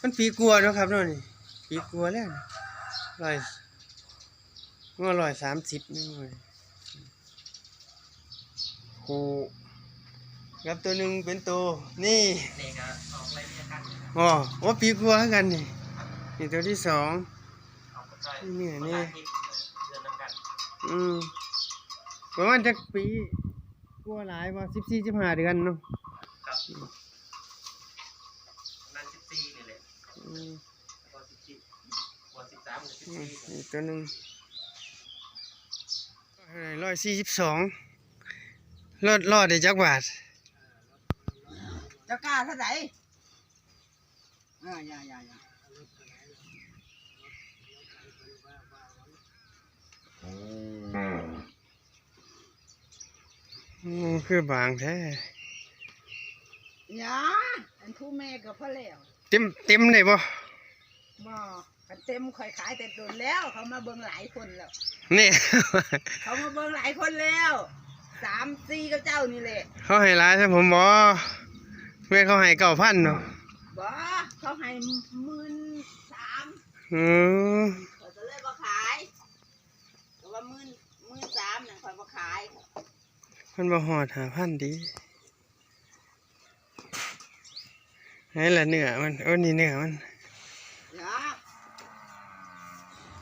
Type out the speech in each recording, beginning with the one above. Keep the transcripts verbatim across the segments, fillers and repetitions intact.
มันปีกว่าแล้วครับเนาะนี่ ปีกว่าแล้ว ร้อย ว่าร้อยสามสิบนี่เว้ย โห ครับ ตัวหนึ่งเป็นตัว นี่ นี่ก็ออกอะไรเนี่ยครับ อ๋อ ว่าปีกว่าคือกันนี่ นี่ตัวที่สอง ออกก็ใช่ นี่ นี่ ภาษาอังกฤษเดือนเดียวกัน อืม ประมาณจักปี กว่าหลายว่า สิบสี่ สิบห้า เดือนเนาะ ครับ ประมาณสิบสี่นี่แหละ อืม แล้วก็สิบสี่ กว่าสิบสามกับสิบสี่ อืม อีกตัวหนึ่ง ร้อยสี่สิบสอง รอด รอดได้จักบาท เจ้ากล้าเท่าไหร่ อ่า อย่า อย่า อย่า อืม คือบางแท้ อย่า อันผู้แม่ก็พอแล้ว เต็ม เต็มได้บ่ บ่ คันเต็มข่อยขายแต่โดนแล้ว เขามาเบิ่งหลายคนแล้ว นี่ เขามาเบิ่งหลายคนแล้ว สามสี่กับเจ้านี่แหละ เขาให้หลายใช่ผมบ่ แม่นเขาให้เก้าพันเนาะ บ่ เขาให้หมื่นสาม อืม ข้อยก็เลยบ่ขาย แต่ว่าหมื่น หมื่นสามนั่นข้อยบ่ขาย มันบ่ฮอดห้าพันติ ไหนล่ะเนื้อมัน โอ้ นี่เนื้อมัน เดี๋ยว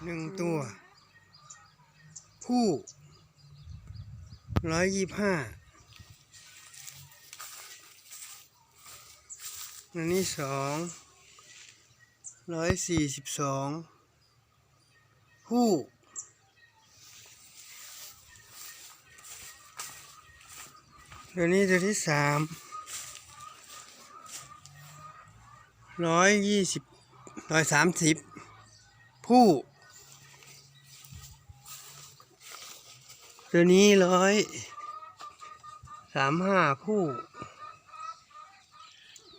หนึ่งตัว ผู้ ร้อยยี่สิบห้า อันนี้สอง ร้อยสี่สิบสอง ผู้ ตัวนี้ตัวที่สาม ร้อยยี่สิบ ร้อยสามสิบ ผู้ ตัวนี้ร้อยสามห้า ผู้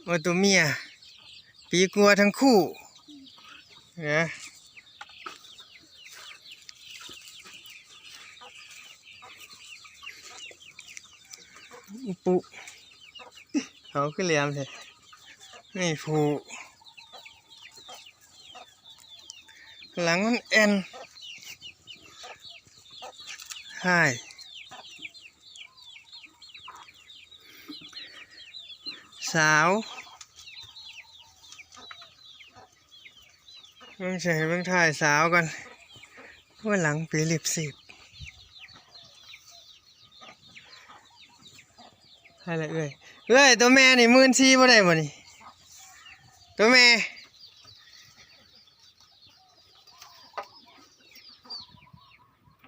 ว่าตัวเมีย ปีกว่าทั้งคู่นะ อุปุ เขาคือแหลมแท้ นี่ผู้ หลังมันแอ่น ใช่ สาว เบิ่งใส่เบิ่งท้ายสาวก่อน ว่าหลังปีลิบสิบ ใช่ละเอ้ย เอ้ย ตัวแม่นี่ หมื่นสี่ บ่ได้บ่นี่ ตัวแม่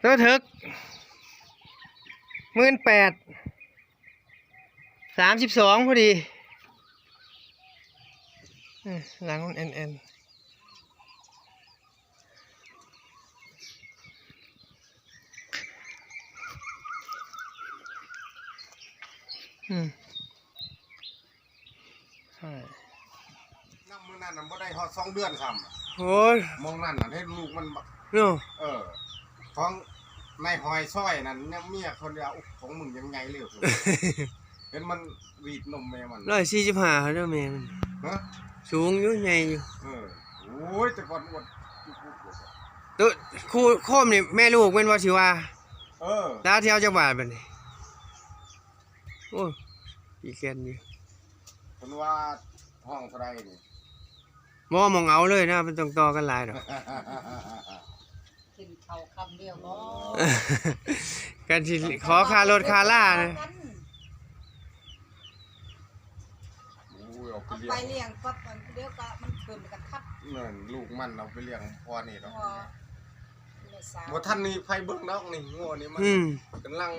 ตัวเถิก หมื่นแปด สามสิบสอง พอดี เออ หลังมันแอ่นๆ อืม ใช่ น้ำมื้อนั้นน่ะบ่ได้ฮอดสองเดือนซ้ำ โอ้ย มองนั่นน่ะ เห็นลูกมันบัก เนาะ เออ ของนายหอยซ้อยนั่น เนี่ยเมียคนเดียว อุ๊ย ของมึงยังไงเร็ว เห็นมันหวีดนมแม่มัน ร้อยสี่สิบห้า เด้อแม่มัน ฮะ สูงอยู่ ใหญ่อยู่ เออ โอ้ย แต่ก่อนอวดจุกๆเลย ตัวคู่โคมนี่แม่ลูกแม่นบ่ สิว่า เออ แล้วเที่ยวจักบาทบัดนี้ โอ้ย อีแกนอยู่ เพิ่นว่าห้องเท่าใดนี่ บ่ มองเอาเลยนะ มันต้องต่อกันหลายดอก กินข้าวคำเดียวบ่ กันสิขอค่ารถค่าลานะ กัน โอ้ย เอาไป เอา เลี้ยง ไปเลี้ยงปั๊บ มันเดี๋ยวก็มันขึ้นกระทับ นั่น ลูกมันเอาไปเลี้ยงพ่อนี่ดอก งัว ไม่สาว บ่ทันมีไผเบิ่งดอกนี่ งัวนี่มัน อืม กำลัง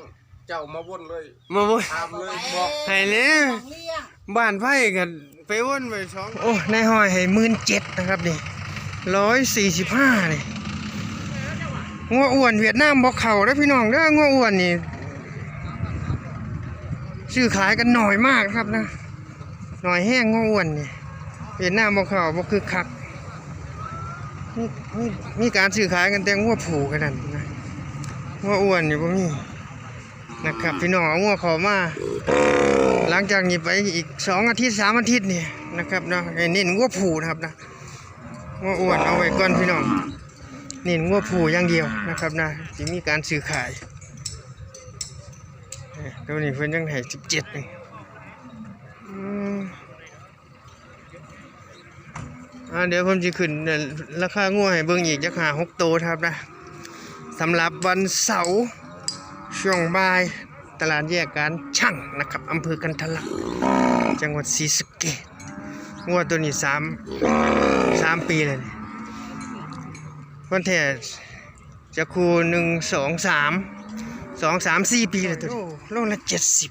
เจ้ามาวนเลย มาวน ถามเลย บอก ให้แล้ว ของเลี้ยง บ้านไผกันไปวนไปสอง โอ้ นายห้อยให้ หมื่นเจ็ด นะครับนี่ ร้อยสี่สิบห้า นี่ งัวอ้วนเวียดนามบ่เข้าเด้อพี่น้องเด้อ งัวอ้วนนี่ ซื้อขายกันน้อยมากครับนะ น้อยแฮงงัวอ้วนนี่ เวียดนามบ่เข้า บ่คึกคัก มี มี มีการซื้อขายกันแต่งัวผู้แค่นั้นนะ งัวอ้วนนี่บ่มี นะครับ พี่น้องเอางัวเข้ามา หลังจากนี้ไปอีกสองอาทิตย์ สามอาทิตย์นี่ นะครับเนาะ ให้เน้นงัวผู้นะครับนะ งัวอ้วนเอาไว้ก่อนพี่น้อง เน้นงัวผู้อย่างเดียวนะครับนะ สิมีการซื้อขาย เอ้ย ตัวนี้เพิ่นยังให้สิบเจ็ดนี่ อืม อ่า เดี๋ยวผมสิขึ้นราคางัวให้เบิ่งอีกจักห้าหกโตนะครับนะ สำหรับวันเสาร์ช่วงบ่าย ตลาดแยกการชั่งนะครับ อำเภอกันทะลัก จังหวัดศรีสะเกษ งัวตัวนี้สาม สามปีแล้วนี่ มันแท้ จะคู่หนึ่ง สอง สาม สอง สาม สี่ ปีแล้วตัวนี้ โอ้ โลละเจ็ดสิบ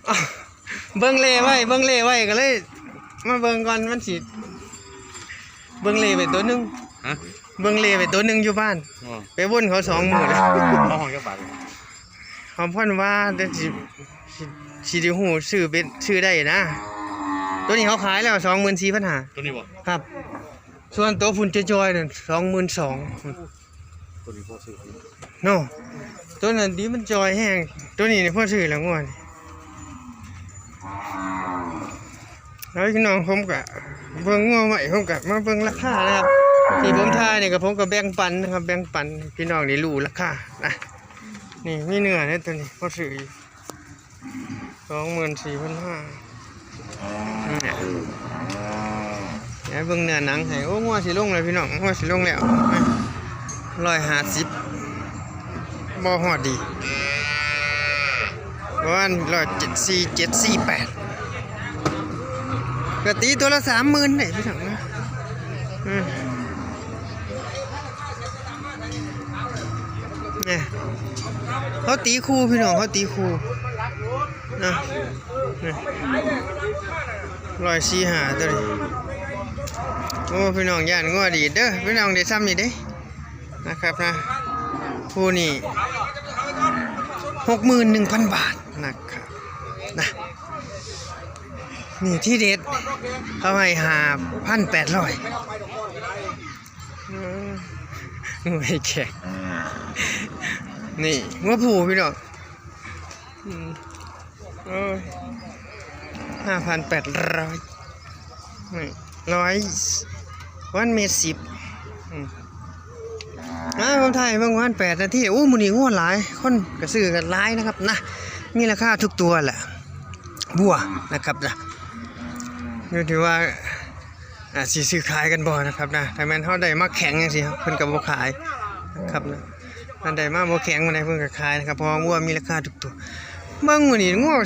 อ้าว เบิ่งเลไว้ เบิ่งเลไว้ก็เลย มาเบิ่งก่อนมันสิ เบิ่งเลไปตัวหนึ่ง ฮะ เบิ่งเลไปตัวหนึ่งอยู่บ้าน อ๋อ ไปวนเขาสองมื้อแล้ว เอาห้องจักบาท ของพ่อนว่าแต่สิ สิ สิได้ฮู้ซื้อเป็น ซื้อได้นะ ตัวนี้เขาขายแล้ว สองหมื่นสี่พันห้า ตัวนี้บ่ ครับ ส่วนตัวพุ่นจอยๆนั่น สองหมื่นสอง ตัวนี้พอซื้อ เนาะ ตัวนั้นดีมันจอยแฮง ตัวนี้นี่พอซื้อแล้วงัวนี่ แล้วพี่น้องผมก็เบิ่งงัวไว้ ผมก็มาเบิ่งราคานะครับ ที่ผมถ่ายนี่ก็ผมก็แบ่งปันนะครับ แบ่งปันพี่น้องได้รู้ราคานะ นี่มีเนื้อเนี่ยตัวนี้พอซื้ออยู่ สองหมื่นสี่พันห้า เนี่ย เดี๋ยวเบิ่งเนื้อหนังให้ โอ้ งัวสิลงแล้วพี่น้อง งัวสิลงแล้ว ร้อยห้าสิบ บ่ฮอดดี ประมาณร้อยเจ็ดสี่ เจ็ดสี่แปด ก็ตีตัวละสามหมื่นได้พี่น้องนะ อืม เนี่ย เขาตีคู่พี่น้อง เขาตีคู่นะ นี่ ร้อยสี่ห้าตัวนี้ โอ้ พี่น้องย่านงัวดีเด้อ พี่น้องได้ซ้ำนี่เด้ นะครับนะ คู่นี้ หกหมื่นหนึ่งพันบาทนะครับ นะ นี่ที่เด็ด เขาให้ห้าพันแปดร้อย อืม ไม่แขก นี่ งัวผู้พี่น้อง อืม โอ้ย ห้าพันแปดร้อย นี่ ร้อย วันเมตรสิบ อืม อ่า ผมถ่ายเบิ่งวันแปดนาที โอ้ มื้อนี้งัวหลาย คนก็ซื้อกันหลายนะครับนะ มีราคาทุกตัวแหละ วัวนะครับนะ อยู่ที่ว่า อ่า สิซื้อขายกันบ่นะครับนะ ถ้าแม่นเฮาได้มาแข็งจังซี่ เพิ่นก็บ่ขายนะครับนะ ถ้าได้มาบ่แข็งปานใดเพิ่นก็ขายนะครับ เพราะว่าวัวมีราคาทุกตัว เบิ่งมื้อนี้งัว